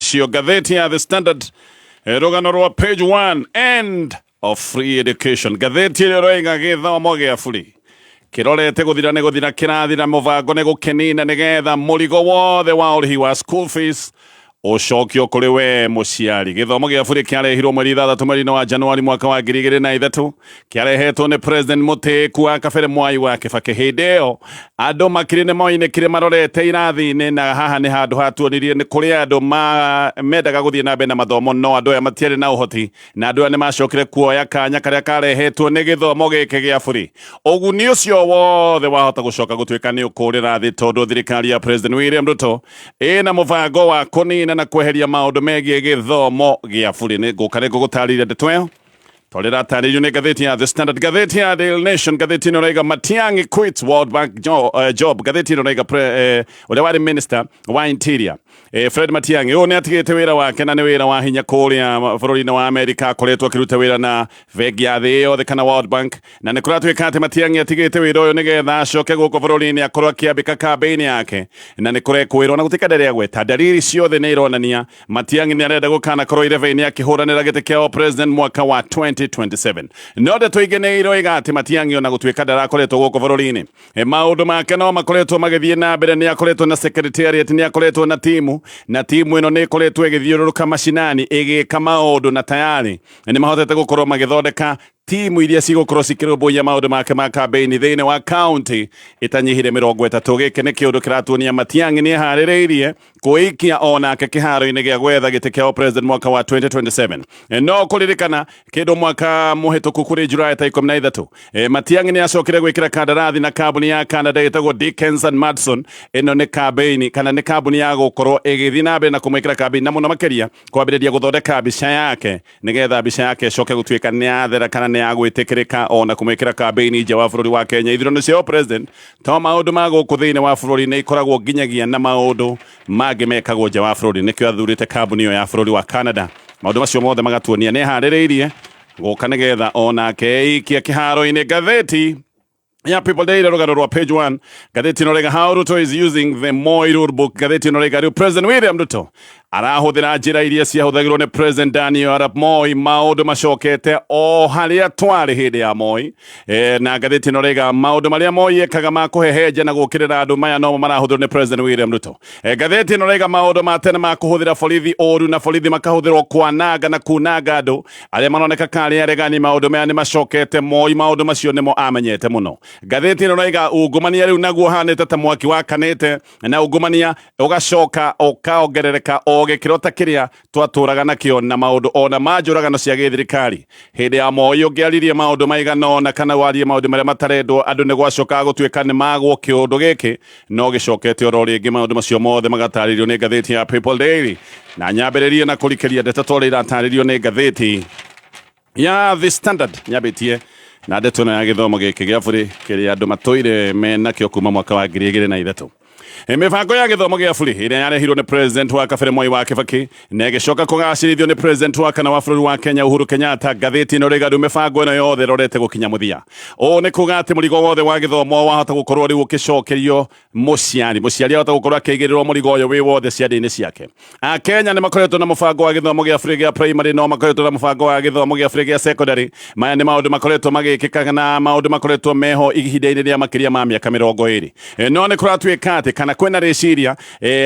Cio ngathĩti ya The Standard, rũgano rwa page 1, end of free education. Ngathĩti ĩrĩa ĩroiga gĩthomo gĩa buri kĩrorete gũthira nĩ gũthira kĩrathira, mũbango nĩ gũkĩnina nĩgetha mũrigo wothe wa ũrĩhi wa school fees ũcokio kũrĩ we mũciari. Gĩthomo gĩa buri kĩarehirwo mweri 6 mweri-inĩ wa Januari mwaka wa 2003, kĩarehetwo nĩ President mũtĩĩku wa kabere Mwai wa Kibaki. Hĩndĩ ĩyo andũ makiri nĩ moinĩkire marorete irathi-inĩ, na haha nĩ handũ hatuonirie nĩ kũrĩ andũ mendaga gũthiĩ na mbere na mathomo, no andũ aya matiarĩ na ũhoti, na andũ aya nĩ macokire kuoya kanya karĩa karehetwo nĩ gĩthomo gĩkĩ gĩa buri. Ũguni ũcio wothe wahota gũcoka gũtuĩka nĩ ũkũrĩra thĩ, tondũ thirikari ya President William Ruto ĩna mũbango wa kũnina na kweheria maũndũ megiĩ gĩthomo gĩa buri. Nĩ ngũka rĩngĩ gũtarĩria ndeto ĩyo tondũ ĩratarĩirio nĩ ngathĩti ya The Standard. Ngathĩti ya Daily Nation, ngathĩti ĩno ĩraiga Matiang'i quits World Bank job. Ngathĩti ĩno ĩraiga ũrĩa warĩ minister wa interior, Fred Matiang'i, ũyũ nĩ atigĩte wĩra wake, na nĩ wĩra wa hinya kũrĩa bũrũri-inĩ wa Amerika, akoretwo akĩruta wĩra na bengi ya thĩ yothe kana World Bank, na nĩ kũratuĩka atĩ Matiang'i atigĩte wĩra ũyũ nĩgetha acoke gũkũ bũrũri-inĩ akorwo akĩambĩka kambĩini yake, na nĩ kũrekwĩrwo na gũtuĩka ndarĩ agweta, dalili ciothe nĩ ironania Matiang'i nĩ arenda gũkanakorwo irebe-inĩ akĩhũranĩra gĩtĩ kĩa president mwaka wa 2027. No ndeto ingĩ nĩ iroiga atĩ Matiang'i, ona gũtuĩka ndarakoretwo gũkũ bũrũri-inĩ, maũndũ make no makoretwo magĩthiĩ na mbere. Nĩ akoretwo na secretariat, nĩ akoretwo na timu, na timu ĩno nĩ ĩkoretwo ĩgĩthiũrũrũka macinani ĩgĩka maũndũ, na tayari nĩ mahotete gũkorwo magĩthondeka timu iria cigũkorwo cikĩrũmbũiya maũndũ make ma kambĩini thĩinĩ wa kaunti ĩtanyihire 30. Gĩkĩ nĩ kĩũndũ kĩratuonia Matiang'i nĩ eharĩrĩirie kwĩikia onake kĩharo-inĩ gĩa gwetha gĩtĩ kĩa president mwaka wa 2027. No kũririkana kĩndũ mwaka mũhĩtũku kũrĩ Julai ta 13, Matiang'i nĩ acokire gwĩkĩra kandarathi na kambuni ya Canada ĩtagwo Dickens and Madson. Ĩno nĩ kambĩini kana nĩ kambuni ya gũkorwo ĩgĩthiĩ na mbere na kũmwĩkĩra kambĩini, na mũno makĩria kwambĩrĩria gũthondeka mbica yake, nĩgetha mbica yake ĩcoke gũtuĩka nĩ yathera kana nĩ ya gwĩtĩkĩrĩka ona kũmwĩkĩra kambĩini nja wa bũrũri wa Kenya. Ithurano cia president to maũndũ ma gũkũ thĩinĩ wa bũrũri, nĩ ikoragwo nginyagia na maũndũ mangĩ mekagwo nja wa bũrũri. Nĩkĩo athurĩte kambuni ĩyo ya bũrũri wa Canada. Maũndũ macio mothe magatuonia nĩ eharĩrĩirie gũka nĩgetha onake eikie kĩharo-inĩ. Ngathĩti ya People Daily, rũgano rwa page 1, ngathĩti ĩno rĩga "How Ruto is using the Moi rule book". Ngathĩti ĩno rĩga rĩu President William Ruto arahũthĩra njĩra iria ciahũthagĩrwo nĩ President Daniel Arap Moi, maũndũ macokete o harĩa twarĩ hĩndĩ ya Moi. Na ngathĩti ĩno rĩga maũndũ marĩa Moi ekaga ma kũhehenja na gũkĩrĩra andũ, maya nomo marahũthĩrwo nĩ President William Ruto. Ngathĩti ĩno rĩga maũndũ ma tene ma kũhũthĩra borithi ũru, na borithi makahũthĩrwo kwananga na kunanga andũ arĩa maroneka karĩ aregani, maũndũ maya nĩ macokete Moi, maũndũ macio nĩmo amenyete mũno. Ngathĩti ĩno raiga ungumania rĩu naguo hanĩte ta mwaki wakanĩte, na ungumania ũgacoka ũkaongerereka o gĩkĩro ta kĩrĩa twatũraga nakĩo, na maũndũ ona ma njũragano cia gĩthirikari. Hĩndĩ ya Moi ũngĩaririe maũndũ maigana ũna kana warie maũndũ marĩa matarendwo andũ, nĩ gwacokaga gũtuĩka nĩ magwo. Kĩũndũ gĩkĩ no gĩcokete oro rĩngĩ. Maũndũ macio mothe magatarĩrio nĩ ngathĩti ya People Daily, na nyambĩrĩrie na kũrikĩria ndeto ta ũrĩa iratarĩrio nĩ ngathĩti ya The Standard. Nyambĩtie na ndeto ĩno ya gĩthomo gĩkĩ gĩa bũrĩ kĩrĩa andũ matũire menakĩo kuma mwaka wa 2003. Mĩbango ya gĩthomo gĩa bũrĩ ĩrĩa yarehirwo nĩ president wa kabere Mwai wa Kibaki na ĩgĩcoka kũgacĩrithio nĩ president wa kana wa bũrũri wa Kenya Uhuru Kenyatta, ngathĩti ĩno rĩga rĩu mĩbango ĩno yothe ĩrorete gũkinya mũthia. Ũũ nĩ kuga atĩ mũrigo wothe wa gĩthomo wahota gũkorwo rĩu ũkĩcokerio mũciari. Mũciari ahota gũkorwo akĩigĩrĩrwo mũrigo ũyũ wĩ wothe ciande-inĩ ciake. Akenya nĩ makoretwo na mũbango wa gĩthomo gĩa bũrĩ gĩa primary, no makoretwo na mũbango wa gĩthomo gĩa bũrĩ gĩa secondary. Maya nĩ maũndũ makoretwo magĩkĩka na maũndũ makoretwo meho ihinda-inĩ rĩa makĩria ma mĩaka 20. No nĩ kũratuĩka atĩ kana kwĩna rĩciria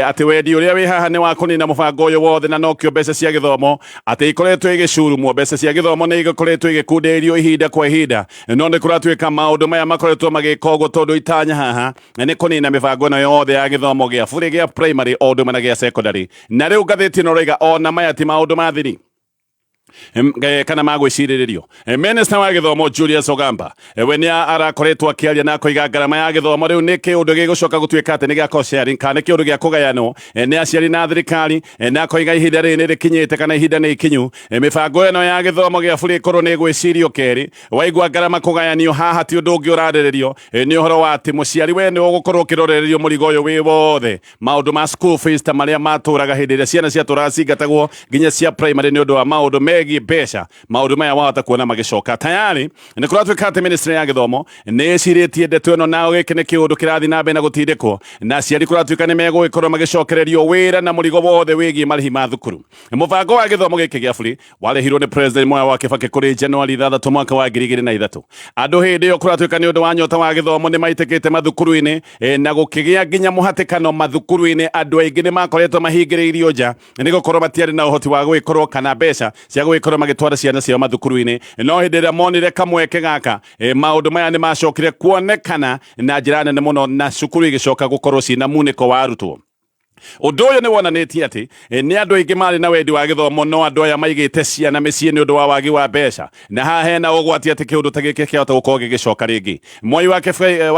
atĩ wendi ũrĩa wĩ haha nĩ wa kũnina mũbango ũyũ wothe, na nokĩo mbeca cia gĩthomo atĩ ikoretwo igĩcurumwo. Mbeca cia gĩthomo nĩ ikoretwo igĩkunderio ihinda kwa ihinda, no nĩ kũratuĩka maũndũ maya makoretwo magĩka ũguo tondũ itanya haha nĩ kũnina mĩbango ĩno yothe ya gĩthomo gĩa bũrĩ gĩa primary o ũndũ ũmwe na gĩa secondary. Na rĩu ngathĩti ĩno raiga ona maya ti maũndũ ma thiri kana ma gwĩcirĩrĩrio. Minister wa gĩthomo Julius Ogamba, we nĩ arakoretwo akĩaria na akoiga ngarama ya gĩthomo rĩu nĩ kĩũndũ gĩgũcoka gũtuĩka atĩ nĩ gĩa cost sharing, kana nĩ kĩũndũ gĩa kũgayanwo nĩ aciari na thirikari, na akoiga ihinda rĩrĩ nĩ rĩkinyĩte kana ihinda nĩ ikinyu mĩbango ĩno ya gĩthomo gĩa bũrĩ ĩkorwo nĩ ĩgwĩcirio kerĩ. Waigua ngarama kũgayanio haha, ti ũndũ ũngĩ ũrarĩrĩrio, nĩ ũhoro wa atĩ mũciari we nĩ ũgũkorwo ũkĩrorererio mũrigo ũyũ wĩ wothe, maũndũ ma school fees ta marĩa matũraga hĩndĩ ĩrĩa ciana ciatũraga cingatagwo nginya cia primary nĩ ũndũ wa maũndũ megiĩ wegiĩ mbeca, maũndũ maya wahota kuona magĩcoka. Tayari nĩ kũratuĩka atĩ ministry ya gĩthomo nĩ ĩcirĩtie ndeto ĩno, na gĩkĩ nĩ kĩũndũ kĩrathiĩ na mbere na gũtindĩkwo, na aciari kũratuĩka nĩ megũgĩkorwo magĩcokererio wĩra na mũrigo wothe wĩgiĩ marĩhi ma thukuru. Mũbango wa gĩthomo gĩkĩ gĩa bũrĩ warĩhirwo nĩ President Mwai wa Kibaki kũrĩ Januari 6 mwaka wa 2003. Andũ hĩndĩ ĩyo kũratuĩka nĩ ũndũ wa nyota wa gĩthomo nĩ maitĩkĩte mathukuru-inĩ, na gũkĩgĩa nginya mũhatĩkano mathukuru-inĩ. Andũ aingĩ nĩ makoretwo mahingĩrĩirio nja nĩ gũkorwo matiarĩ na ũhoti wa gũgĩkorwo kana mbeca cia gũgĩkorwo magĩtwara ciana ciao mathukuru-inĩ. No hĩndĩ ĩrĩa monire kamweke gaka, maũndũ maya nĩ macokire kuonekana na njĩra nene mũno, na cukuru igĩcoka gũkorwo ciĩna munĩko wa arutwo. Ũndũ ũyũ nĩ wonanĩtie atĩ nĩ andũ aingĩ marĩ na wendi wa gĩthomo, no andũ aya maigĩte ciana mĩciĩ nĩ ũndũ wa wagi wa mbeca, na haha hena ũgwati atĩ kĩũndũ ta gĩkĩ kĩahota gũkorwo gĩgĩcoka rĩngĩ. Mwai wa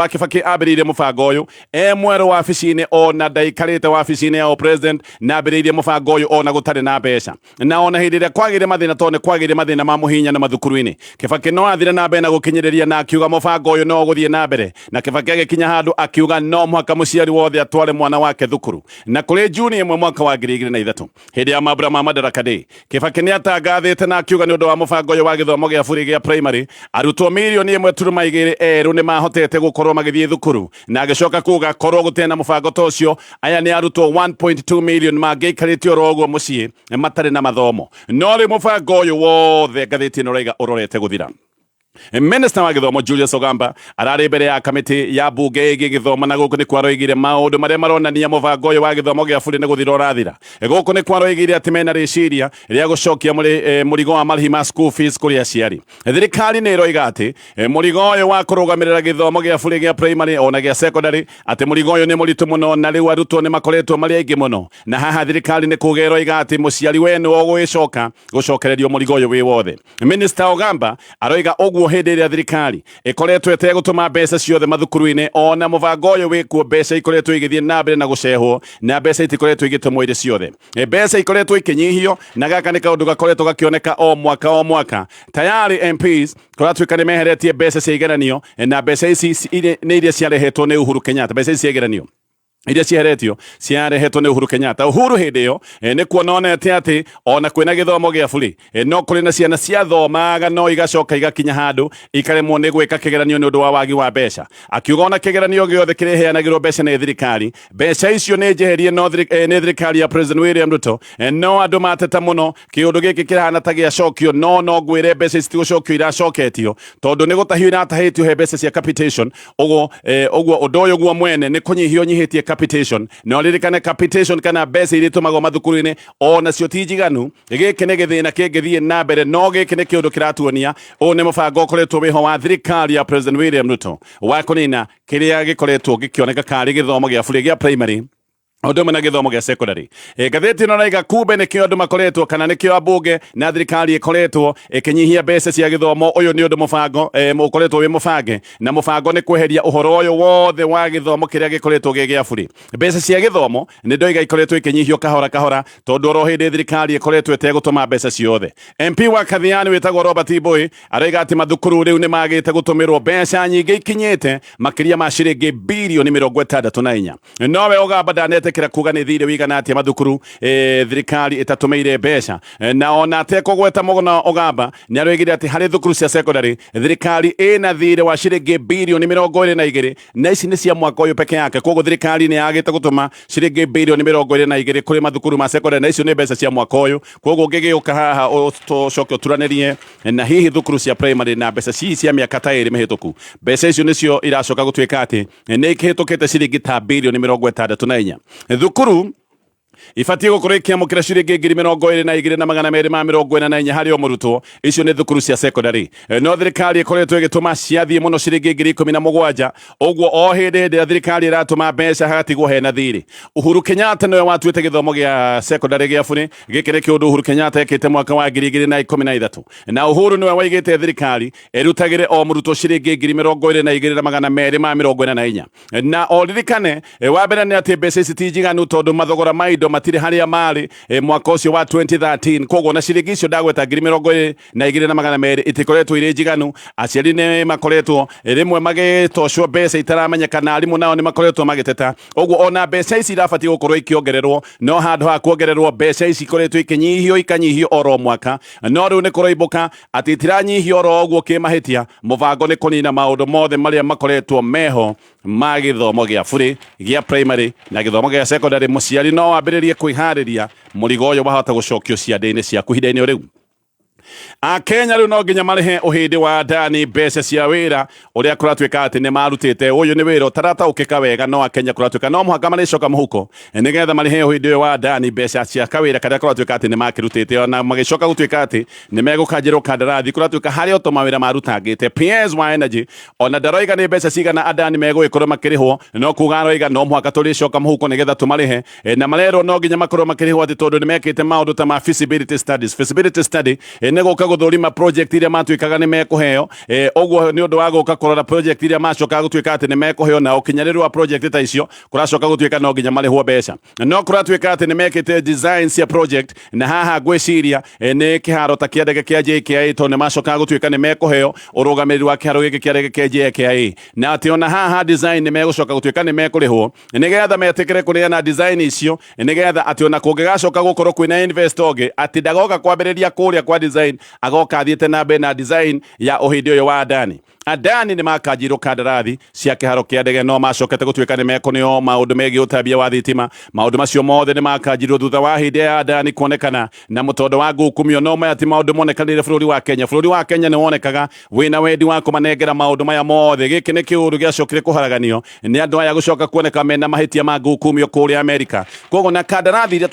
Kibaki ambĩrĩirie mũbango ũyũ e mwerũ wabici-inĩ, ona ndaikarĩte wabici-inĩ ya president, na ambĩrĩirie mũbango ũyũ ona gũtarĩ na mbeca, na ona hĩndĩ ĩrĩa kwagĩire mathĩna, tondũ nĩ kwagĩire mathĩna ma mũhinyano mathukuru-inĩ, Kibaki no athire na mbere na gũkinyĩrĩria na akiuga mũbango ũyũ no ũgũthiĩ na mbere. Na Kibaki agĩkinya handũ akiuga no mũhaka mũciari wothe atware mwana wake thukuru. Na kũrĩ Juni 1 mwaka wa 2003, hĩndĩ ya mambura ma Madaraka Day, Kibaki nĩ atangathĩte na akiuga nĩ ũndũ wa mũbango ũyũ wa gĩthomo gĩa bũrĩ gĩa primary, arutwo mirioni 1.2 erũ nĩ mahotete gũkorwo magĩthiĩ thukuru. Na agĩcoka kuga korwo gũtirĩ na mũbango ta ũcio, aya nĩ arutwo 1.2 million mangĩikarĩte oro ũguo mũciĩ matarĩ na mathomo. No rĩu mũbango ũyũ wothe ngathĩti ĩno ĩraiga ũrorete gũthira. Minister wa gĩthomo Julius Ogamba ararĩ mbere ya kamĩtĩ ya mbunge ĩgiĩ gĩthomo, na gũkũ nĩ kwaroigire maũndũ marĩa maronania mũbango ũyũ wa gĩthomo gĩa bũrĩ nĩ gũthira ũrathira. Gũkũ nĩ kwaroigire atĩ mena rĩciria rĩa gũcokia mũrigo wa marĩhi ma school fees kũrĩ aciari. Thirikari nĩ ĩroiga atĩ mũrigo ũyũ wa kũrũgamĩrĩra gĩthomo gĩa bũrĩ gĩa primary ona gĩa secondary, atĩ mũrigo ũyũ nĩ mũritũ mũno, na rĩu arutwo nĩ makoretwo marĩ aingĩ mũno, na haha thirikari nĩ kuga ĩroiga atĩ mũciari we nĩwe ũgũgĩcoka gũcokererio mũrigo ũyũ wĩ wothe. Minister Ogamba aroiga ũguo hĩndĩ ĩrĩa thirikari ĩkoretwo ĩtegũtũma mbeca ciothe mathukuru-inĩ, ona mũbango ũyũ wĩkuo mbeca ikoretwo igĩthiĩ na mbere na gũcehwo, na mbeca itikoretwo igĩtũmwo irĩ ciothe. Mbeca ikoretwo ikĩnyihio, na gaka nĩ kaũndũ gakoretwo gakĩoneka o mwaka o mwaka. Tayari MPs kũratuĩka nĩ meheretie mbeca cia igeranio, na mbeca ici nĩ iria ciarehetwo nĩ Uhuru Kenyatta. Mbeca ici cia igeranio iria cieheretio ciarehetwo nĩ Uhuru Kenyatta. Uhuru hĩndĩ ĩyo nĩ kuona onete atĩ ona kwĩna gĩthomo gĩa bũrĩ, no kũrĩ na ciana ciathomaga no igacoka igakinya handũ ikaremwo nĩ gwĩka kĩgeranio nĩ ũndũ wa wagi wa mbeca. Akiuga ona kĩgeranio gĩothe kĩrĩheanagĩrwo mbeca nĩ thirikari, mbeca icio nĩ njeherie no nĩ thirikari ya President William Ruto. No andũ mateta mũno, kĩũndũ gĩkĩ kĩrahana ta gĩacokio, no ngwĩre mbeca ici tigũcokio iracoketio, tondũ nĩ gũtahio iratahĩtio he mbeca cia capitation. Ũguo ũguo ũndũ ũyũ guo mwene nĩ kũnyihio nyihĩtie capitation. Na ũririkane capitation kana mbeca iria itũmagwo mathukuru-inĩ onacio ti njiganu. Gĩkĩ nĩ gĩthĩna kĩngĩthiĩ na mbere, no gĩkĩ nĩ kĩũndũ kĩratuonia ũũ nĩ mũbango ũkoretwo wĩho wa thirikari ya President William Ruto wa kũnina kĩrĩa gĩkoretwo gĩkĩoneka karĩ gĩthomo gĩa bũrĩ gĩa primary ũndũ ũmwe na gĩthomo gĩa secondary. Ngathĩti ĩno raiga kumbe nĩkĩo andũ makoretwo kana nĩkĩo ambunge na thirikari ĩkoretwo ĩkĩnyihia mbeca cia gĩthomo. Ũyũ nĩ ũndũ mũbango ũkoretwo wĩ mũbange, na mũbango nĩ kweheria ũhoro ũyũ wothe wa gĩthomo kĩrĩa gĩkoretwo gĩ gĩa bũrĩ. Mbeca cia gĩthomo nĩ ndoiga ikoretwo ikĩnyihio kahora kahora, tondũ oro hĩndĩ thirikari ĩkoretwo ĩtegũtũma mbeca ciothe. MP wa Kathiani wĩtagwo Robert Mbui aroiga atĩ mathukuru rĩu nĩ magĩte gũtũmĩrwo mbeca nyingĩ ikinyĩte makĩria ma ciringi birioni 64. Nowe Ogamba ndanetĩkĩra kuga nĩ thirĩ wĩigana atĩa mathukuru thirikari ĩtatũmĩire mbeca, na ona atekũgweta mũno Ogamba nĩ aroigire atĩ harĩ thukuru cia secondary thirikari ĩna thirĩ wa ciringi birioni 22, na ici nĩ cia mwaka ũyũ peke yake. Koguo thirikari nĩ yagĩte gũtũma ciringi birioni 22 kũrĩ mathukuru ma secondary, na icio nĩ mbeca cia mwaka ũyũ. Koguo ũngĩgĩũka haha ũcoke ũturanĩrie na hihi thukuru cia primary na mbeca ci cia mĩaka ta 2 mĩhĩtũku, mbeca icio nĩcio iracoka gũtuĩka atĩ nĩ ikĩhĩtũkĩte ciringi ta birioni 64. Thukuru ibatiĩ gũkorwo ikĩamũkĩra ciringi 22,244 harĩ o mũrutwo. Icio nĩ thukuru cia secondary, no thirikari ĩkoretwo ĩgĩtũma ciathiĩ mũno ciringi 17,000. Ũguo o hĩndĩ ĩrĩa thirikari ĩratũma mbeca hagatigwo hena thirĩ. Uhuru Kenyatta nĩwe watuĩte gĩthomo gĩa secondary gĩa bũrĩ. Gĩkĩ nĩ kĩũndũ Uhuru Kenyatta ekĩte mwaka wa 2013, na Uhuru nĩwe waigĩte thirikari ĩrutagĩre o mũrutwo ciringi 22,244. Na o ririkane, wa mbere nĩ atĩ mbeca ici ti njiganu tondũ mathogora ma indo indo matirĩ harĩa marĩ mwaka ũcio wa 2013. Koguo na ciringi icio ndagweta 22,200 itikoretwo irĩ njiganu. Aciari nĩ makoretwo rĩmwe magĩtocwo mbeca itaramenyekana, arimũ nao nĩ makoretwo magĩteta. Ũguo ona mbeca ici irabatiĩ gũkorwo ikĩongererwo, no handũ ha kuongererwo mbeca ici ikoretwo ikĩnyihio ikanyihio oro mwaka. No rĩu nĩ kũroimbũka atĩ itiranyihio oro ũguo kĩmahĩtia, mũbango nĩ kũnina maũndũ mothe marĩa makoretwo meho ma gĩthomo gĩa burĩ gĩa primary na gĩthomo gĩa secondary. Mũciari no wambĩrĩrie kwĩharĩria, mũrigo ũyũ wahota gũcokio ciande-inĩ ciaku ihinda-inĩ o rĩu. Akenya rĩu no nginya marĩhe ũhĩndĩ wa Adani mbeca cia wĩra ũrĩa kũratuĩka atĩ nĩ marutĩte. Ũyũ nĩ wĩra ũtarataũkĩka wega, no Akenya kũratuĩka no mũhaka marĩcoka mũhuko nĩgetha marĩhe ũhĩndĩ ũyũ wa Adani mbeca cia kawĩra karĩa kũratuĩka atĩ nĩ makĩrutĩte, ona magĩcoka gũtuĩka atĩ nĩ megũkanjĩrwo kandarathi. Kũratuĩka harĩ o tũmawĩra marutangĩte. PS wa Energy ona ndaroiga nĩ mbeca cigana Adani megũgĩkorwo makĩrĩhwo, no kuga aroiga no mũhaka tũrĩcoka mũhuko nĩgetha tũmarĩhe. Na marerwo no nginya makorwo makĩrĩhwo atĩ tondũ nĩ mekĩte maũndũ ta ma feasibility studies. Feasibility study nĩ gũka gũthũrima project iria matuĩkaga nĩ mekũheo. Ũguo nĩ ũndũ wa gũka kũrora project iria macokaga gũtuĩka atĩ nĩ mekũheo, na ũkinyanĩru wa project ta icio, kũracoka gũtuĩka no nginya marĩhwo mbeca. No kũratuĩka atĩ nĩ mekĩte design cia project, na haha ngwĩciria nĩ kĩharo ta kĩa ndege kĩa JKIA, tondũ nĩ macokaga gũtuĩka nĩ mekũheo ũrũgamĩrĩri wa kĩharo gĩkĩ kĩa ndege kĩa JKIA, na atĩ ona haha design nĩ megũcoka gũtuĩka nĩ mekũrĩhwo nĩgetha metĩkĩre kũneana design icio, nĩgetha atĩ ona kũngĩgacoka gũkorwo kwĩna investor ũngĩ, atĩ ndagoka kwambĩrĩria kũrĩa kwa design, agoka athiĩte na mbere na design ya ũhĩndĩ ũyũ wa Adani. Adani nĩ makanjirwo kandarathi cia kĩharo kĩa ndege, no macokete gũtuĩka nĩ mekũneo maũndũ megiĩ ũtambia wa thitima. Maũndũ macio mothe nĩ makanjirwo thutha wa hĩndĩ ya Adani kuonekana na mũtondo wa ngukumio. No maya ti maũndũ monekanire bũrũri wa Kenya. Bũrũri wa Kenya nĩ wonekaga wĩna wendi wa kũmanengera maũndũ maya mothe. Gĩkĩ nĩ kĩũndũ gĩacokire kũharaganio nĩ andũ aya gũcoka kuoneka mena mahĩtia ma ngukumio kũrĩa Amerika. Koguo na kandarathi iria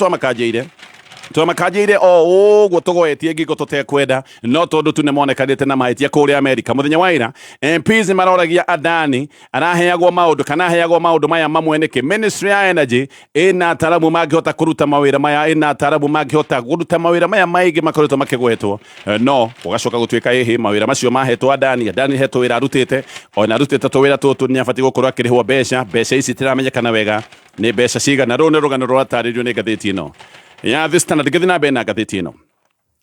twamakanjĩire o ũguo tũgoetie ngingo tũtekwenda, no tondũ tu nĩmonekanĩte na mahĩtia kũrĩa Amerika. Mũthenya wa ira MPs maroragia Adani araheagwo maũndũ kana aheagwo maũndũ maya mamwe nĩkĩ. Ministry ya Energy ĩna ataramu mangĩhota kũruta mawĩra maya, ĩna ataramu mangĩhota kũruta mawĩra maya maingĩ makoretwo makĩgwetwo. No gũgacoka gũtuĩka ĩhĩ mawĩra macio mahetwo Adani. Adani hetwo wĩra arutĩte, ona arutĩte tũwĩra tũtũ nĩ abatiĩ gũkorwo akĩrĩhwo mbeca. Mbeca ici itiramenyekana wega nĩ mbeca cigana. Rũũ nĩ rũgano rũratarĩrio nĩ ngathĩti ĩno ya The Standard. Ngĩthiĩ na mbere na ngathĩti ĩno,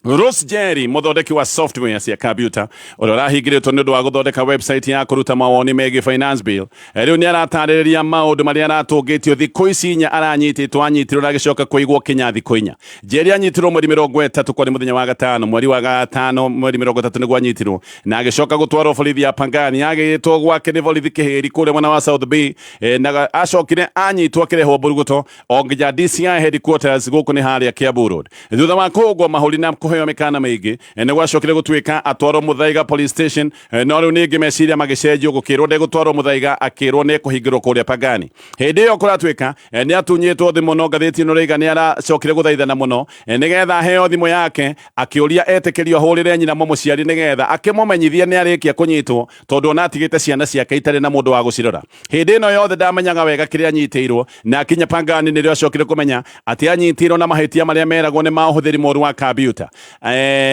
Rose Jerry, mũthondeki wa software cia computer ũrĩa ũrahingĩrĩtwo nĩ ũndũ wa gũthondeka website ya kũruta mawoni megiĩ finance bill, rĩu nĩ aratarĩrĩria maũndũ marĩa aratũngĩtio thikũ ici 4 aranyitĩtwo. Anyitirwo na agĩcoka kũigwo kinya thikũ 4. Jerry anyitirwo mweri 30, kwarĩ mũthenya wa gatano, mweri wa gatano mweri 30 nĩguo anyitirwo, na agĩcoka gũtwarwo borithi ya Pangani. Agĩtwo gwake nĩ borithi Kĩhĩri kũrĩa mwena wa South B, na acokire anyitwo akĩrehwo Mburuguto o nginya DCI headquarters gũkũ nĩ harĩa Kiambu Road. Thutha wa kũhũngwo mahũri na kũheo mĩkana mĩingĩ, nĩ gwacokire gũtuĩka atwarwo Muthaiga police station. No rĩu ningĩ meciria magĩcenjio, gũkĩrwo ndegũtwarwo Muthaiga, akĩrwo nĩ ekũhingĩrwo kũrĩa Pangani. Hĩndĩ ĩyo kũratuĩka nĩ atunyĩtwo thimũ, no ngathĩti ĩno rĩiga nĩ aracokire gũthaithana mũno nĩgetha aheo thimũ yake, akĩũria etĩkĩrio ahũrĩre nyina mũmũciari nĩgetha akĩmũmenyithie nĩ arĩkia kũnyitwo, tondũ ona atigĩte ciana ciake itarĩ na mũndũ wa gũcirora. Hĩndĩ ĩno yothe ndamenyaga wega kĩrĩa anyitĩirwo, na akinya Pangani nĩrĩo acokire kũmenya atĩ anyitĩirwo na mahĩtia marĩa meragwo nĩ ma ũhũthĩri mũru wa kambiuta.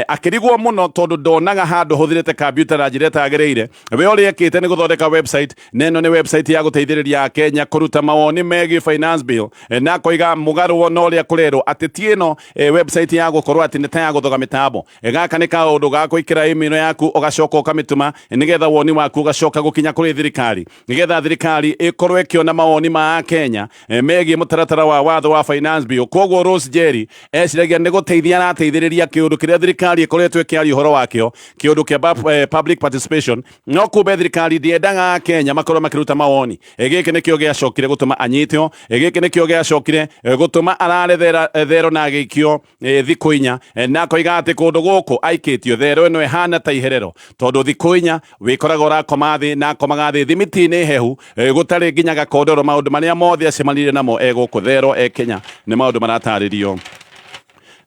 Akĩrigwo mũno tondũ ndonaga handũ hũthĩrĩte kambiuta na njĩra ĩtagĩrĩire. We ũrĩa ekĩte nĩ gũthondeka website, na ĩno nĩ website ya gũteithĩrĩria Akenya kũruta mawoni megiĩ finance bill, na akoiga mũgarũo na ũrĩa kũrerwo atĩ ti ĩno website ya gũkorwo atĩ nĩ ta ya gũthoga mĩtambo. Gaka nĩ kaũndũ ga gwĩkĩra email yaku ũgacoka ũkamĩtũma nĩgetha woni waku ũgacoka gũkinya kũrĩ thirikari, nĩgetha thirikari ĩkorwo ĩkĩona mawoni ma Akenya megiĩ mũtaratara wa watho wa finance bill. Koguo Rose Jerry eciragia nĩ gũteithia arateithĩrĩria kĩũndũ kĩrĩa thirikari ĩkoretwo ĩkĩaria ũhoro wakĩo, kĩũndũ kĩa public participation, no kumbe thirikari ndĩendaga Akenya makorwo makĩruta mawoni. Gĩkĩ nĩkĩo gĩacokire gũtũma anyitwo, gĩkĩ nĩkĩo gĩacokire gũtũma arare thero na agĩikio thikũ 4, na akoiga atĩ kũndũ gũkũ aikĩtio thero ĩno ĩhana ta iherero, tondũ thikũ 4 wĩkoraga ũrakoma thĩ, na akomaga thĩ thimiti-inĩ hehu, gũtarĩ nginya gakondoro. Maũndũ marĩa mothe acemanire namo e gũkũ thero e Kenya nĩ maũndũ maratarĩrio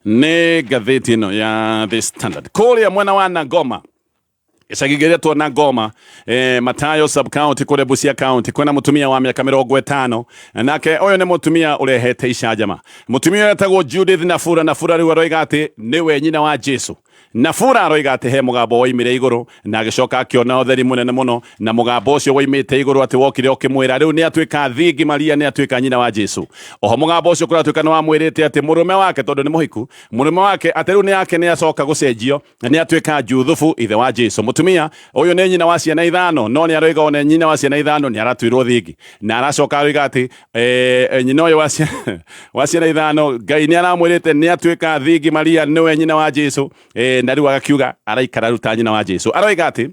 nĩ ngathĩti ĩno ya The Standard. Kũrĩa mwena wa Nangoma, gĩcagi gĩretwo Nangoma, Matayo sub county kũrĩa Busia county, kwĩna mũtumia wa mĩaka 50. Nake ũyũ nĩ mũtumia ũrehete icanjama. Mũtumia ũyũ etagwo Judith Nafura. Nafura rĩu aroiga atĩ nĩwe nyina wa Jesu. Na Bura aroiga atĩ he mũgambo woimire igũrũ, na agĩcoka akĩona ũtheri mũnene mũno, na mũgambo ũcio woimĩte igũrũ atĩ wokire ũkĩmwĩra rĩu nĩ atuĩka thingi, Maria nĩ atuĩka nyina wa Jesu. Oho mũgambo ũcio kũratuĩka nĩ wamwĩrĩte atĩ mũrũme wake, tondũ nĩ mũhiku, mũrũme wake atĩ rĩu nĩ yake nĩ acoka gũcenjio na nĩ atuĩka Juthubu ithe wa Jesu. Mũtumia ũyũ nĩ nyina wa ciana ithano, no nĩ aroiga ona nyina wa ciana ithano nĩ aratuirwo thingi, na aracoka aroiga atĩ nyina ũyũ wa ciana ithano Ngai nĩ aramwĩrĩte nĩ atuĩka thingi, Maria nĩwe nyina wa Jesu, na rĩu agakiuga araikara rĩu ta nyina wa Jesu. Aroiga atĩ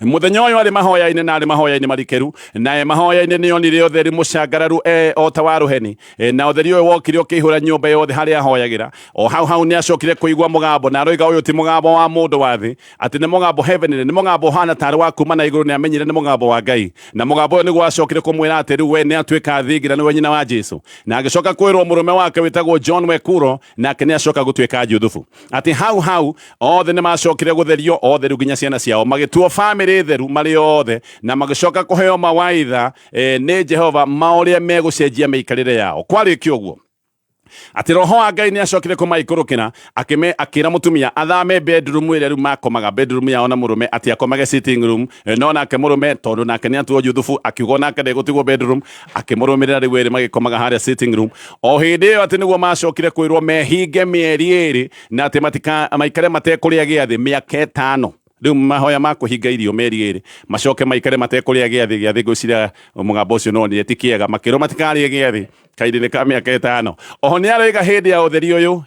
muthenya ũyũ arĩ mahoya-inĩ na arĩ mahoya-inĩ marikĩru, na e mahoya-inĩ nĩ onire ũtheri mũcangararu o ta wa rũheni, na ũtheri ũyũ wokire ũkĩihũra nyũmba yothe harĩa ahoyagĩra. O hau hau nĩ acokire kũigua mũgambo, na aroiga ũyũ ti mũgambo wa mũndũ wa thĩ, atĩ nĩ mũgambo heavenly, nĩ mũgambo ũhana tarĩ wa kuma na igũrũ. Nĩ amenyire nĩ mũgambo wa Ngai, na mũgambo ũyũ nĩguo acokire kũmwĩra atĩ rĩu we nĩ atuĩka thingi na nĩwe nyina wa Jesu. Na agĩcoka kwĩrwo mũrũme wake wĩtagwo John Wekuro nake nĩ acoka gũtuĩka Juthubu, atĩ hau hau othe nĩ macokire gũtherio othe, rĩu nginya ciana ciao magĩtuo famĩlĩ theru marĩ othe, na magĩcoka kũheo mawaitha nĩ Jehova ma ũrĩa megũcenjia mĩikarĩre yao. Kwarĩkia ũguo atĩ roho wa Ngai nĩ acokire kũmaikũrũkĩra, akĩme akĩra mũtumia athame bedroom ĩrĩa rĩu makomaga, bedroom yao na mũrũme, atĩ akomage sitting room. No nake mũrũme, tondũ nake nĩ atuo Juthubu, akiuga nake ndegũtigwo bedroom, akĩmũrũmĩrĩra, rĩu erĩ magĩkomaga harĩa sitting room. O hĩndĩ ĩyo atĩ nĩguo macokire kwĩrwo mehinge mĩeri 2, na atĩ matika maikare matekũrĩa gĩathĩ mĩaka 5. Rĩu mahoya ma kũhinga irio mĩeri 2, macoke maikare matekũrĩa gĩathĩ, gĩathĩ ngwĩciria mũgambo ũcio no nĩ ti kĩega, makĩrwo matikarĩe gĩathĩ kahinda-inĩ ka mĩaka 5. Oho nĩ aroiga hĩndĩ ya ũtheri ũyũ,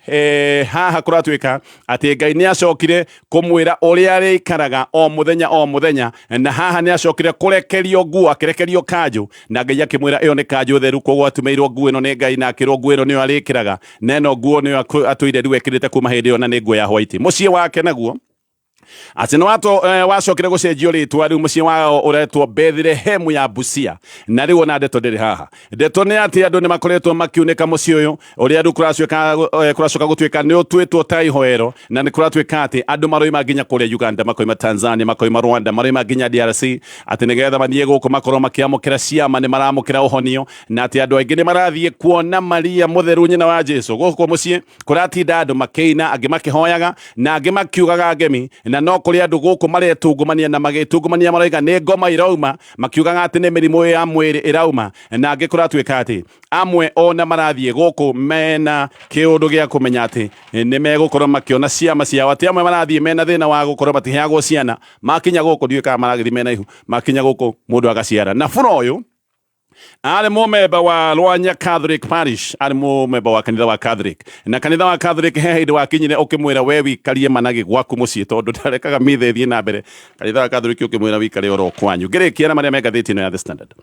haha kũratuĩka atĩ Ngai nĩ acokire kũmwĩra ũrĩa arĩikaraga o mũthenya o mũthenya, na haha nĩ acokire kũrekerio nguo, akĩrekerio kanjũ, na Ngai akĩmwĩra ĩyo nĩ kanjũ theru. Koguo atumĩirwo nguo ĩno nĩ Ngai, na akĩrwo nguo ĩno nĩyo arĩkĩraga, na ĩno nguo nĩyo atũire rĩu ekĩrĩte kuma hĩndĩ ĩyo, na nĩ nguo ya white. Mũciĩ wake naguo atĩ nĩ wacokire gũcenjio rĩtwa, rĩu mũciĩ wao ũretwo Bethlehemu ya Busia. Na rĩu ona ndeto ndĩrĩ haha, ndeto nĩ atĩ andũ nĩ makoretwo makiunĩka mũciĩ ũyũ, ũrĩa rĩu kũracoka gũtuĩka nĩ ũtuĩtwo ta ihoero, na nĩ kũratuĩka atĩ andũ maroima nginya kũrĩa Uganda, makoima Tanzania, makoima Rwanda, maroima nginya DRC, atĩ nĩgetha mathiĩ gũkũ makorwo makĩamũkĩra ciama, nĩ maramũkĩra ũhonio, na atĩ andũ aingĩ nĩ marathiĩ kuona Maria mũtheru nyina wa Jesu. Gũkũ mũciĩ kũratinda andũ makĩina, angĩ makĩhoyaga, na angĩ makiugaga ngemi, na no kũrĩ andũ gũkũ maretungumania, na magĩtungumania maroiga nĩ ngoma irauma, makiugaga atĩ nĩ mĩrimũ ya mwĩrĩ ĩrauma, na angĩ kũratuĩka atĩ amwe ona marathiĩ gũkũ mena kĩũndũ gĩa kũmenya atĩ nĩ megũkorwo makĩona ciama ciao, atĩ amwe marathiĩ mena thĩna wa gũkorwo matiheagwo ciana, makinya gũkũ, ndiũĩ kana maragĩthiĩ mena ihu, makinya gũkũ mũndũ agaciara. Na bũra ũyũ arĩ mũmemba wa Rwanya Catholic Parish, arĩ mũmemba wa kanitha wa Catholic, na kanitha wa Catholic he hĩndĩ wakinyire ũkĩmwĩra we wikarie managĩ gwaku mũciĩ, tondũ ndarekaga mitha ĩthiĩ na mbere. Kanitha wa Catholic ũkĩmwĩra wikare oro kwanyu. Ngĩrĩkia na marĩa me ngathĩti ĩno ya The Standard.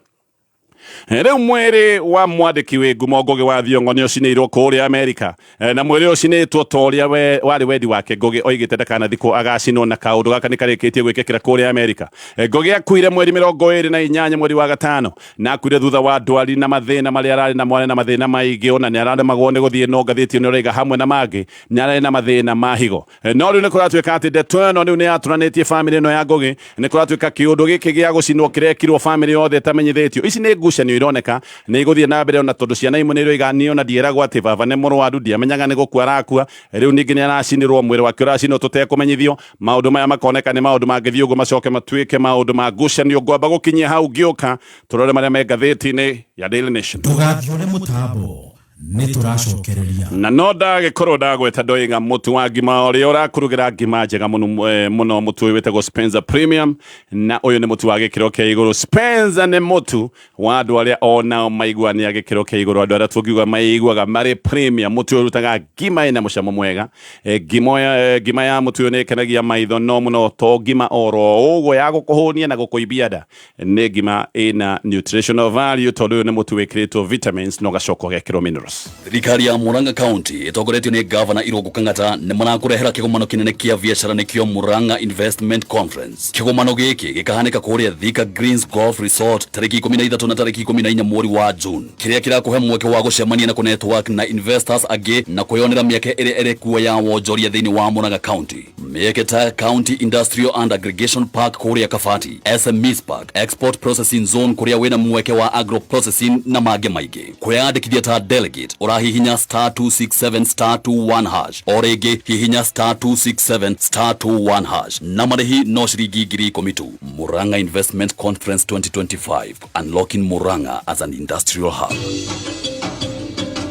Rĩu mwĩrĩ wa mwandĩki wĩ ngumo Ngũgĩ wa Thiong'o nĩ ũcinĩirwo kũrĩa Amerika, na mwĩrĩ ũcinĩtwo ta ũrĩa warĩ wendi wake. Ngũgĩ oigĩte ndakanathikwo, agacinwo, na kaũndũ gaka nĩ karĩkĩtie gwĩkĩkĩra kũrĩa Amerika. Ngũgĩ akuire mweri 28 mweri wa gatano, na akuire thutha wa ndwari na mathĩna marĩa ararĩ namo. Arĩ na mathĩna maingĩ, ona nĩ araremagwo nĩ gũthiĩ, no ngathĩti ĩno ĩroiga hamwe na mangĩ nĩ ararĩ na mathĩna ma higo. No rĩu nĩ kũratuĩka atĩ ndeto ĩno rĩu nĩ yatũranĩtie famĩlĩ ĩno ya Ngũgĩ. Nĩ kũratuĩka kĩũndũ gĩkĩ gĩa gũcinwo kĩrekirwo famĩlĩ yothe ĩtamenyithĩtio. Ici nĩ ngucanio ironeka nĩ igũthiĩ na mbere, ona tondũ ciana imwe nĩ iroiga niĩ ona ndieragwo atĩ baba nĩ mũrwaru, ndiamenyaga nĩ gũkua arakua, rĩu ningĩ nĩ aracinirwo, mwĩrĩ wake ũracinwo tũtekũmenyithio. Maũndũ maya makoneka nĩ maũndũ mangĩthiĩ ũguo macoke matuĩke maũndũ ma ngucanio. Ngwamba gũkinyia hau, ngĩũka tũrore marĩa me ngathĩti-inĩ ya Daily Nation. Ndũgathiũre mũtambo, nĩ tũracokereria. Na no ndagĩkorwo ndagweta ndoiga mũtu wa ngima ũrĩa ũrakũrugĩra ngima njega mũno, mũno, mũtu ũyũ wĩtagwo Spencer Premium, na ũyũ nĩ mũtu wa gĩkĩro kĩa igũrũ. Spencer nĩ mũtu wa andũ arĩa onao maigua nĩ a gĩkĩro kĩa igũrũ, andũ arĩa tũngiuga maiguaga marĩ premium. Mũtu ũyũ ũrutaga ngima ĩna mũcamo mwega. Ngima ya mũtu ũyũ nĩ ĩkenagia maitho, no mũno to ngima oro ũguo ya gũkũhũnia na gũkũimbia nda, nĩ ngima ĩna nutritional value, tondũ ũyũ nĩ mũtu wĩkĩrĩtwo vitamins na ũgacoka ũgekĩrwo minerals. Thirikari ya Murang'a County ĩtongoretio nĩ Gavana Irũngũ Kang'ata nĩ marakũrehera kĩgomano kĩnene kĩa biacara, nĩkĩo Murang'a Investment Conference. Kĩgomano gĩkĩ gĩkahanĩka kũrĩa Thika Greens Golf Resort tarĩki 13 na tarĩki 14 mweri wa June, kĩrĩa kĩrakũhe mweke wa gũcemania na kũnetwork na investors angĩ na kwĩyonera mĩeke ĩrĩa ĩrĩ kuo ya wonjoria thĩinĩ wa Murang'a County. Mĩeke ta County Industrial and Aggregation Park kũrĩa Kabati, SMEs Park, Export Processing Zone kũrĩa wĩna mweke wa agro processing na mangĩ maingĩ. Kwĩyandĩkithia ta delegate Certificate ũrahihinya star 267 star 21 hash. O rĩngĩ hihinya star 267 star 21 hash na marĩhi no ciringi 10,000 tu. Murang'a Investment Conference 2025, unlocking Murang'a as an industrial hub.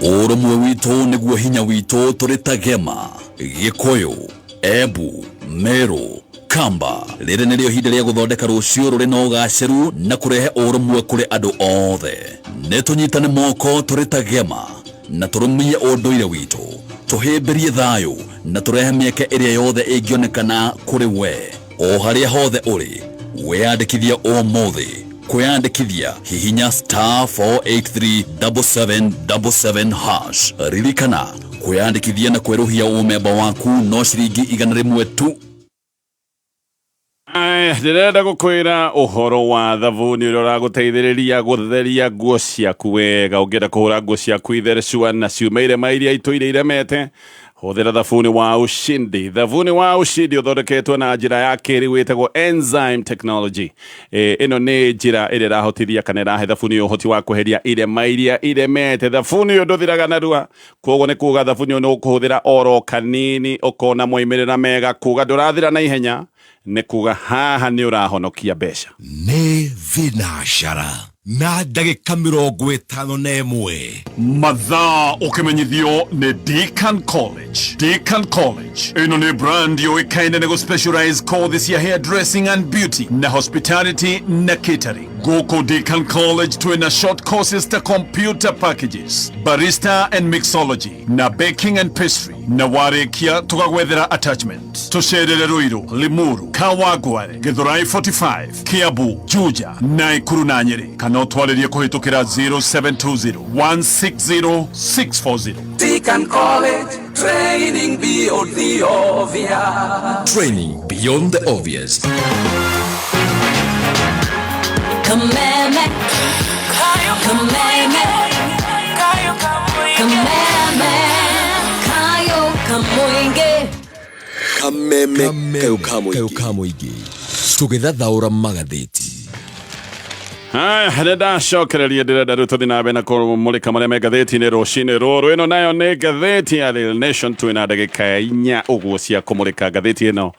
Ũrũmwe witũ nĩguo hinya witũ tũrĩ ta Gema, Gĩkũyũ, Embu, Meru, Kamba. Rĩrĩ nĩrĩo ihinda rĩa gũthondeka rũciũ rũrĩ na ũgacĩru na kũrehe ũrũmwe kũrĩ andũ othe. Nĩ tũnyitane moko tũrĩ ta Gema na tũrũmie ũndũire witũ, tũhĩmbĩrie thayũ na tũrehe mĩeke ĩrĩa yothe ĩngĩonekana kũrĩ we o harĩa hothe ũrĩ. Wĩyandĩkithia ũmũthĩ. Kwĩyandĩkithia hihinya star 4837777 hash. Ririkana kwĩyandĩkithia na kwerũhia ũmemba waku no ciringi 100 tu. Aya, ndĩrenda gũkwĩra ũhoro wa thabuni ũrĩa ũragũteithĩrĩria gũtheria nguo ciaku wega. Ũngĩenda kũhũra nguo ciaku ithere cua na ciume irema iria itũire iremete, hũthĩra thabuni wa Ushindi. Thabuni wa Ushindi ũthondeketwo na njĩra ya kĩrĩu ĩtagwo enzyme technology. Ĩno nĩ njĩra ĩrĩa ĩrahotithia kana ĩrahe thabuni ũyũ ũhoti wa kweheria irema iria iremete. Thabuni ũyũ ndũthiraga narua, koguo nĩ kuga thabuni ũyũ nĩ ũkũhũthĩra oro kanini ũkona moimĩrĩra mega. Kuga ndũrathira na ihenya nĩ kuga haha nĩ ũrahonokia mbeca. Nĩ thinacara na ndagĩka 51. Mathaa ũkĩmenyithio nĩ Deacon College. Deacon College ĩno nĩ brand yũĩkaine nĩ gũ-specialize kothi cia hairdressing and beauty na hospitality na catering. Gũkũ Deacon College twĩna short courses ta computer packages, barista and mixology na baking and pastry, na warĩkia tũgagwethera attachment. Tũcerere Ruiru, Limuru, Kawangware, Githurai 45, Kiambu, Juja, Naikuru na Nyeri, kana ũtwarĩrie kũhĩtũkĩra 0720 160 640. Deacon College, training beyond the obvious. Training beyond the obvious. Kameme, kameme, kameme, kayo kamoinge. Kameme kayo ka mũingĩ tũgĩthathaũra magathĩti. Haya, nĩ ndacokereria, ndĩrenda rĩu tũthiĩ na mbere na kũmũrĩka marĩa me ngathĩti-inĩ rũcinĩ rũrũ. Ĩno nayo nĩ ngathĩti ya The Nation. Twĩna ndagĩka 4 ũguo cia kũmũrĩka ngathĩti ĩno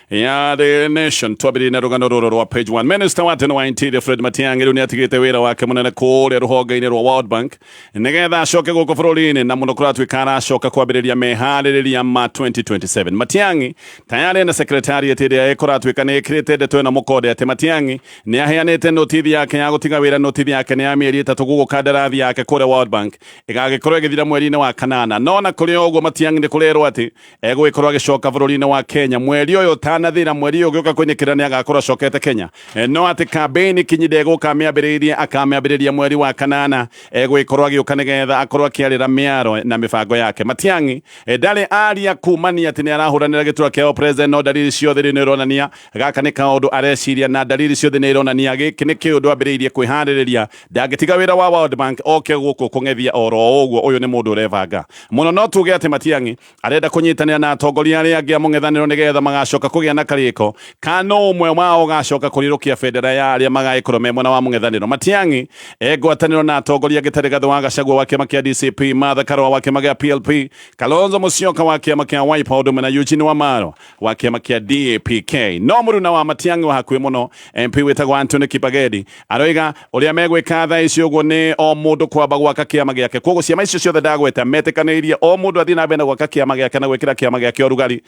ya The Nation. Twambĩrĩrie na rũgano rũrũ rwa page 1. Minister wa tene wa Interior Fred Matiang'i rĩu nĩ atigĩte wĩra wake mũnene kũrĩa rũhonge-inĩ rwa World Bank nĩgetha acoke gũkũ bũrũri-inĩ, na mũno kũratuĩka aracoka kwambĩrĩria meharĩrĩria ma 2027. Matiang'i tayari na secretariat ĩrĩa ĩkũratuĩka nĩ ĩkĩrĩte ndeto ĩno mũkonde atĩ Matiang'i nĩ aheanĩte notithi yake ya gũtiga wĩra. Notithi yake nĩ ya mĩeri 3, gũkũ kandarathi yake kũrĩa World Bank ĩgagĩkorwo ĩgĩthira mweri-inĩ wa kanana. No na kũrĩ o ũguo, Matiang'i nĩ kũrerwo atĩ egũgĩkorwo agĩcoka bũrũri-inĩ wa Kenya mweri ũyũ ũtanathira. Mweri ũyũ ũgĩũka kũinĩkĩra nĩ agakorwo acokete Kenya. No atĩ kambĩini kinyi ndegũka amĩambĩrĩirie, akamĩambĩrĩria mweri wa kanana. Egũgĩkorwo agĩũka nĩgetha akorwo akĩarĩra mĩaro na mĩbango yake. Matiang'i ndarĩ aria kumania atĩ nĩ arahũranĩra gĩturwa kĩa president, no dalili ciothe rĩu nĩ ironania gaka nĩ kaũndũ areciria, na dalili ciothe nĩ ironania gĩkĩ nĩ kĩũndũ ambĩrĩirie kwĩharĩrĩria. Ndangĩtiga wĩra wa World Bank oke gũkũ kũng'ethia oro ũguo. Ũyũ nĩ mũndũ ũrebanga mũno. No tuge atĩ Matiang'i arenda kũnyitanĩra na atongoria arĩa angĩ a mũng'ethanĩro nĩgetha magacoka kũgĩa na karĩko kana ũmwe wao ũgacoka kũrirũkia bendera ya arĩa magagĩkorwo me mwena wa mũng'ethanĩro. Matiang'i engwatanĩro na atongoria angĩ ta Rigathĩ wa Gachagua wa kĩama kĩa DCP, Martha Karua wa kĩama kĩa PLP, Kalonzo Musyoka wa kĩama kĩa Wiper, ũndũ ũmwe na Eugene Wamalwa wa kĩama kĩa DAPK. No mũruna wa Matiang'i wa hakuhĩ mũno, MP wĩtagwo Anthony Kipagedi, aroiga ũrĩa megwĩka thaa ici ũguo nĩ o mũndũ kwamba gwaka kĩama gĩake. Koguo ciama icio ciothe ndagweta metĩkanĩirie o mũndũ athiĩ na mbere na gwaka kĩama gĩake na gwĩkĩra kĩama gĩake ũrugari,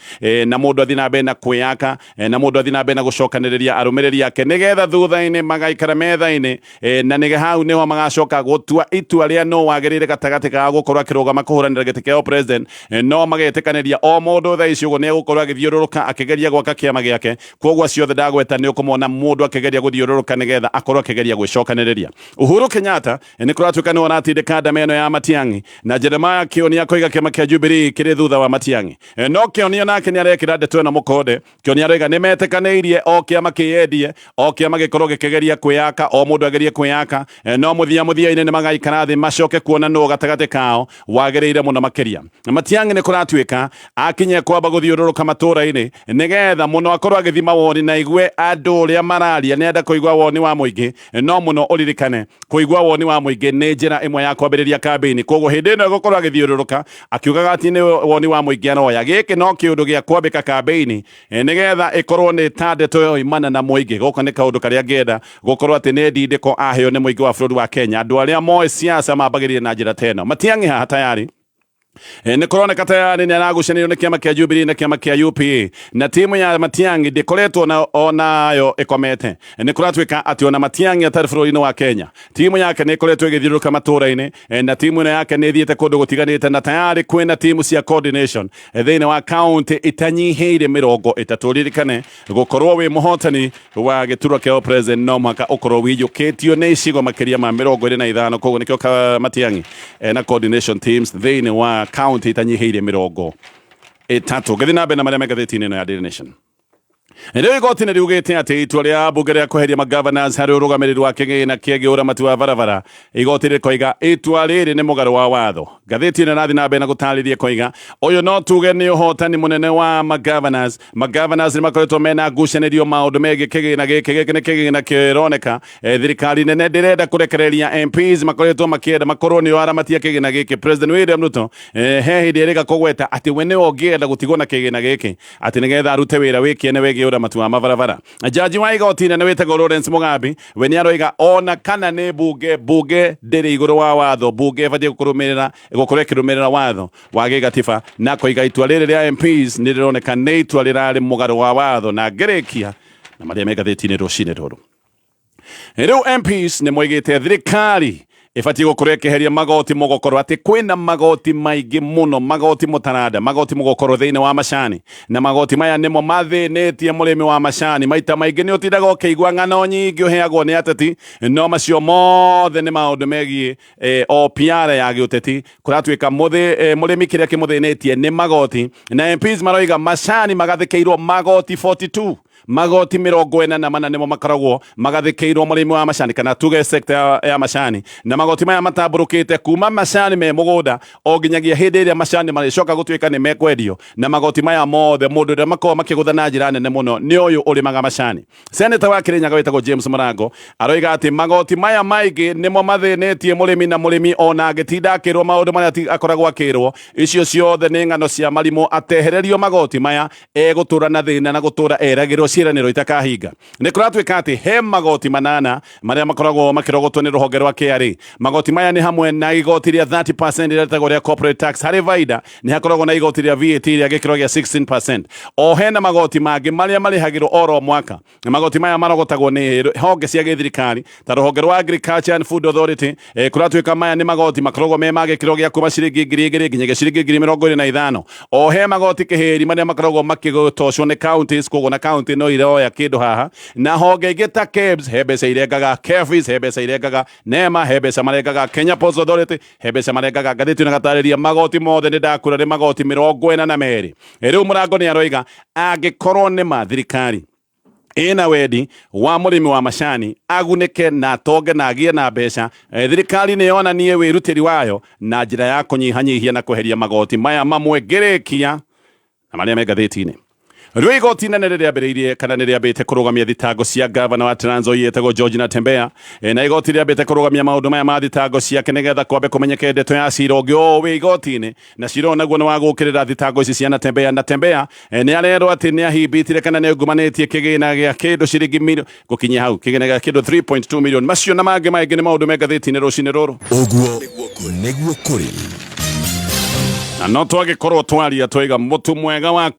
na mũndũ athiĩ na mbere na kwĩyaka, na mũndũ athiĩ na mbere na gũcokanĩrĩria arũmĩrĩri ake nĩgetha thutha-inĩ magaikara metha-inĩ, na nĩ hau nĩho magacoka gũtua itua rĩa no wagĩrĩire gatagatĩ ka gũkorwo akĩrũgama kũhũranĩra gĩtĩ kĩa president. No magetĩkanĩria o mũndũ thaa ici ũguo nĩ egũkorwo agĩthiũrũrũka akĩgeria gwaka kĩama gĩake. Koguo ciothe ndagweta nĩ ũkũmona mũndũ akĩgeria gũthiũrũrũka nĩgetha akorwo akĩgeria gwĩcokanĩrĩria. Uhuru Kenyatta nĩ kũratuĩka nĩwe ũratindĩka ndama ĩno ya Matiang'i, na Jeremiah Kioni akoiga kĩama kĩa Jubilee kĩrĩ thutha wa Matiang'i. No Kioni nake nĩ arekĩra ndeto ĩno mũkonde. Kĩoni aroiga nĩ metĩkanĩirie o kĩama kĩyendie, o kĩama gĩkorwo gĩkĩgeria kwĩyaka, o mũndũ agerie kwĩyaka, no mũthia mũthia-inĩ nĩ magaikara thĩ macoke kuona nũ gatagatĩ kao wagĩrĩire mũno makĩria. Matiang'i nĩ kũratuĩka akinye kwamba gũthiũrũrũka matũũra-inĩ nĩgetha mũno akorwo agĩthima mawoni na igue andũ ũrĩa mararia, nĩ enda kũigua woni wa mũingĩ, no mũno ũririkane kũigua woni wa mũingĩ nĩ njĩra ĩmwe ya kwambĩrĩria kambĩini. Koguo hĩndĩ ĩno ĩgũkorwo agĩthiũrũrũka akiugaga atĩ nĩ woni wa mũingĩ aroya, gĩkĩ no kĩũndũ gĩa kwambĩka kambĩini nĩgetha ĩkorwo nĩ ta ndeto yoimana na mũingĩ. Gũkũ nĩ kaũndũ karĩa ngĩenda gũkorwo atĩ nĩ ndindĩko aheo nĩ mũingĩ wa bũrũri wa Kenya. Andũ arĩa moĩ siasa mambagĩrĩria na njĩra ta ĩno. Matiang'i haha tayari nä kåroneka tayari nä aragucanĩrio nä kĩama kĩa Jubilee na kĩama kĩa UPA, na timu ya Matiang'i ndĩkoretwo na onayo ĩkomete. Nĩ kũratuĩka atĩ ona Matiang'i atarĩ bũrũri-inĩ wa Kenya, timu yake nĩ ĩkoretwo ĩgĩthiũrũrũka matũũra-inĩ, na timu ĩno yake nĩ ĩthiĩte kũndũ gũtiganĩte, na tayari kwĩna timu cia coordination thĩinĩ wa kaunti itanyihĩire 30. Ririkane gũkorwo wĩ mũhotani wa gĩturwa kĩa president no mũhaka ũkorwo wĩiyũkĩtio nĩ icigo makĩria ma 25. Koguo nĩkĩo Matiang'i na coordination teams thĩinĩ wa kaunti itanyihĩire 30. Ngĩthiĩ na mbere na marĩa me ngathĩti-inĩ ĩno ya Daily Nation. Rĩu igoti nĩ riugĩte atĩ itua rĩa mbunge rĩa kweheria magovernors harĩ ũrũgamĩrĩri wa kĩgĩna kĩgiĩ ũramati wa barabara, igoti rĩkoiga itua rĩrĩ nĩ mũgarũ wa watho. Ngathĩti ĩno ĩrathiĩ na mbere na gũtarĩria koiga ũyũ no tuge nĩ ũhotani mũnene wa magovernors. Magovernors nĩ makoretwo mena ngucanĩrio maũndũ megiĩ kĩgĩna gĩkĩ. Gĩkĩ nĩ kĩgĩna kĩroneka thirikari nene ndĩrenda kũrekereria. MPs makoretwo makĩenda makorwo nĩo aramati a kĩgĩna gĩkĩ. President William Ruto he hĩndĩ ĩrĩga kũgweta atĩ we nĩwe ũngĩenda gũtigwo na kĩgĩna gĩkĩ atĩ nĩgetha arute wĩra wĩ kĩene wĩgiĩ ũramati wa mabarabara. Jaji wa igoti inene wĩtagwo Lawrence Mugambi we nĩ aroiga ona kana nĩ bunge, bunge ndĩrĩ igũrũ wa watho, bunge ĩbatiĩ kũrũmĩrĩra gũkorwo ĩkĩrũmĩrĩra watho wa gĩgatiba, na koiga itua rĩrĩ rĩa MPs nĩ rĩroneka nĩ itua rĩrarĩ mũgarũ wa watho. Na ngĩrĩkia na marĩa me ngathĩti-inĩ rũcinĩ rũrũ, rĩu MPs nĩ moigĩte thirikari ĩbatiĩ gũkorwo ĩkĩheria magoti mũgokoro, atĩ kwĩna magoti maingĩ mũno, magoti mũtaranda, magoti mũgokoro thĩinĩ wa macani, na magoti maya nĩmo mathĩnĩtie mũrĩmi wa macani. Maita maingĩ nĩ ũtindaga ũkĩigua ng'ano nyingĩ ũheagwo nĩ ateti, no macio mothe nĩ maũndũ megiĩ o PR ya gĩũteti. Kũratuĩka mũrĩmi kĩrĩa kĩmũthĩnĩtie nĩ magoti, na MPs maroiga macani magathĩkĩirwo magoti 42, magoti 44 nĩmo makoragwo magathĩkĩirwo mũrĩmi wa macani, kana tuge sector ya macani, na magoti maya matambũrũkĩte kuma macani me mũgũnda o nginyagia hĩndĩ ĩrĩa macani marĩcoka gũtuĩka nĩ mekwendio. Na magoti maya mothe mũndũ ũrĩa makoragwo makĩgũtha na njĩra nene mũno nĩ ũyũ ũrĩmaga macani. Senator wa Kirinyaga wĩtagwo James Mũrango aroiga atĩ magoti maya maingĩ nĩmo mathĩnĩtie mũrĩmi, na mũrĩmi ona angĩtinda akĩrwo maũndũ marĩa akoragwo akĩrwo, icio ciothe nĩ ng'ano cia marimũ. Atehererio magoti maya egũtũra na thĩna na gũtũra eragĩrwo ciĩranĩro itakahinga. Nĩ kũratuĩka atĩ he magoti 8 marĩa makoragwo makĩrogotwo nĩ rũhonge rwa KRA. Magoti maya nĩ hamwe na igoti rĩa 30% rĩrĩa rĩtagwo rĩa corporate tax harĩ baida, nĩ hakoragwo na igoti rĩa VAT rĩa gĩkĩro gĩa 16%, o hena magoti mangĩ marĩa marĩhagĩrwo oro mwaka. Na magoti maya marogotagwo nĩ honge cia gĩthirikari ta rũhonge rwa Agriculture and Food Authority. Kũratuĩka maya nĩ magoti makoragwo me ma gĩkĩro gĩa kuma ciringi 2,000 nginyagia ciringi 25,000. O he magoti kĩhĩri marĩa makoragwo makĩgotocwo nĩ counties, koguo na county no iroya kĩndũ haha, na honge ingĩ ta KEBS he mbeca irengaga, KEPHIS he mbeca irengaga, NEMA he mbeca marengaga, Kenya Ports Authority he mbeca marengaga. Ngathĩti ĩno ĩgatarĩria magoti mothe nĩ ndakura nĩ magoti 42. Rĩu Mũrango nĩ aroiga angĩkorwo nĩ ma thirikari ĩna wendi wa mũrĩmi wa macani agunĩke na atonge na agĩe na mbeca, thirikari nĩ yonanie wĩrutĩri wayo na njĩra ya kũnyihanyihia na kweheria magoti maya mamwe. Ngĩrĩkia na marĩa me ngathĩti-inĩ, rĩu igoti inene rĩrĩambĩrĩirie kana nĩ rĩambĩte kũrũgamia thitango cia gavana wa Trans Nzoia etagwo George Natembeya, na igoti rĩambĩte kũrũgamia maũndũ maya ma thitango ciake nĩgetha kwambe kũmenyeke ndeto ya cira ũngĩ o wĩ igoti-inĩ, na cira ũyũ naguo nĩ wa gũkĩrĩra thitango ici cia Natembeya. Natembeya nĩ arerwo atĩ nĩ ahimbĩtire kana nĩ aungumanĩtie kĩgĩna gĩa kĩndũ ciringi milioni gũkinyia hau kĩgĩna gĩa kĩndũ 3.2 million. Macio na mangĩ maingĩ nĩ maũndũ me ngathĩti-inĩ rũcinĩ rũrũ. Ũguo nĩguo kũrĩ. Na no twagĩkorwo twaria twaiga mũtu mwega wa